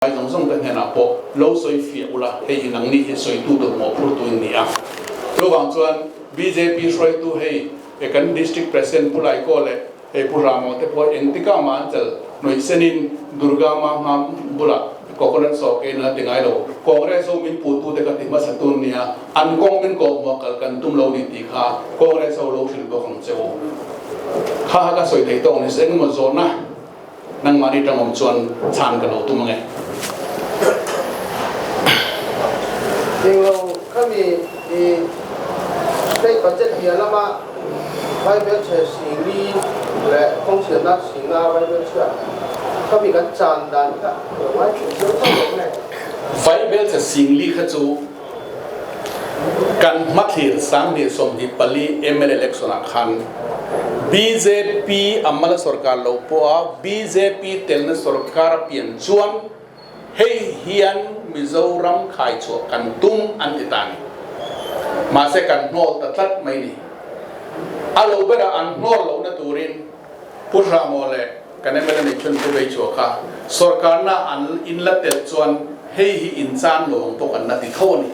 Ai zawng zawng te hnenah pawh lo sawi fiah ula, hei hi nangni hi sawitu tur mawhphurtu in ni a. Chuvang chuan bjp hruaitu hei kan District President Pu Laikaw leh hei Pu Ramo te pawh engtikah mah an chal hnawih senin Durga Ma hma bulah coconut saw kein an la ti ngai lo. Congress ho min puhtu te ka ti hmasa tun nia, an kawng min kawhhmuah kal kan tum lo ni tih kha Congress ho lo hrilh bawk ang che u. Kha kha ka sawi thei tawk ni se engemaw zawhna Nangmahni tangawm chuan chhan ka lo tum ange. Englo khami i state budget hia lama Bible chhe singli leh kawngsiamna singa Bible chhia khami kan chan dan kha lo ngai thin chiang tho lo nge. Bible chhe singli kha chu Kan hmathlir 2024 mla election ah khan bjp a mala sorkar lo pawha bjp telna sorkar a pian chuan hei hian Mizoram khaichhuah kan tum an ti ta a ni. Mahse kan hnawl ta tlat mai ni. A lo berah an hnawl lohna turin Pu Hramo leh kan mla nei chhun Pu Beichhuah kha sorkarna an inla telh chuan hei hi inchan lo ang pawh kan la ti tho a ni.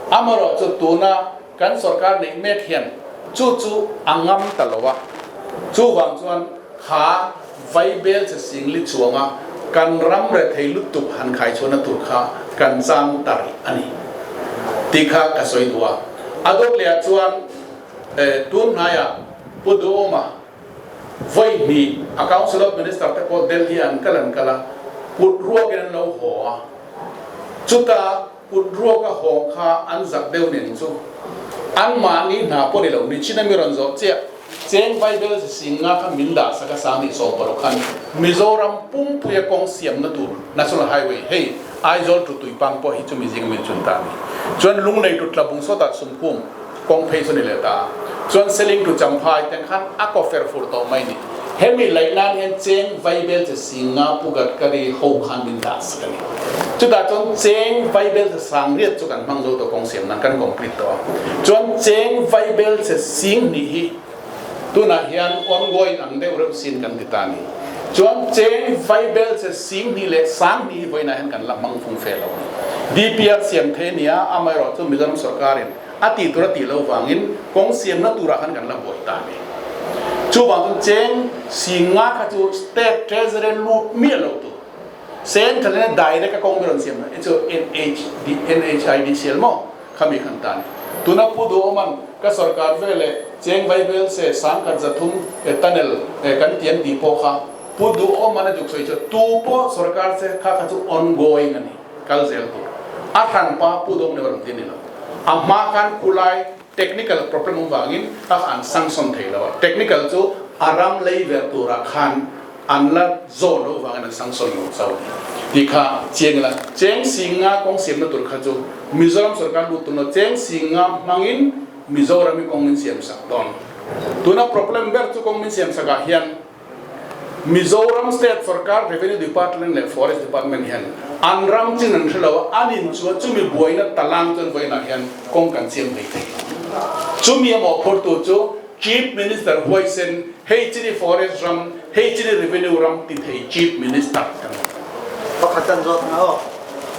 Amaherawhchu tuna kan sorkar neih mek hian chu chu a ngam ta lo a, chuvang chuan kha vaibel che singli chuanga kan ram rethei lutuk han khaichhuahna tur kha kan chang ta rih a ni tih kha ka sawi duh a. A dawt lehah chuan tun hnaiah Pu Duhawma Vawi hnih a Council of Minister te pawh Delhi an kal an kal a, kut ruakin an lo haw a. Chuta kut ruaka hawng kha an zak deuh nen chu anmahni hna pawh ni lo, nichin a mi rawn zawh chiah cheng Bible sing nga kha min dah sak a 2016 khan Mizoram pumpuia kawng siamna tur National Highway hei Aizawl to Tuipang pawh hi chumi zinga min chun ta a ni. Chuan Lunglei to Tlabung sawtah Sumkhum kawng phei chu ni leh ta. Chuan Seling to Champhai te khan a kaw fer fur tawh mai ni. Hemi laih nan hian cheng vaibel che singa Pu Gadkari ho khan min dah sak a ni. Chutah chuan cheng vaibel che sang riat chu kan hmang zo tawh kawng siam nan kan complete tawh a. Chuan cheng vaibel che sing hnih hi tunah hian ongoing ang deuh reuh sin kan ti ta a ni. Chuan cheng vaibel che sing hnih leh sang hnih hi vawiinah hian kan la hmang fung fe lo a ni. DPR siam thei a ni a, amaherawhchu Mizoram sorkarin A tih tur a tih loh vangin kawng siamna turah khan kan la buai ta a ni. Chuvang chuan cheng singa kha chu State Treasury lut miah lo tur, Central in a direct a kawng mi rawn siam na chu NHD, NHIDCL maw kha mi khan ta a ni. Tuna Pu Duhawman ka sorkar veleh cheng vai vel se 1300 tunnel kan ti an tih pawh kha Pu Duhawman a duk sawi chu tu pawh sorkar se kha kha chu ongoing a ni. Kal zel tur. A hranpa Pu Dawng Neuh rawn ti a ni lo. A hma khan khulai technical problem awm vangin a an sanction thei lo a. Technical chu a ram lei vel turah khan an la zawn loh vangin an sanction lo chauh a ni tih kha chiang ila. Cheng Singa kawng siamna tur kha chu Mizoram sorkar lut tur lo Cheng Singa hmangin Mizoram hi kawng min siam sak dawn. Tuna problem ber chu kawng min siam sakah hian Mizoram State Sorkar Revenue Department leh Forest Department hian an ram chin an hre lo a, an in chu a chumi buaina talang chuan vawiinah hian kawng kan siam hlei thei. Chumi a mawhphurtu chu Chief Minister huaisen hei chini Forest ram, hei chini Revenue ram ti thei Chief Minister kan awm. Pakhat an zawt ang aw.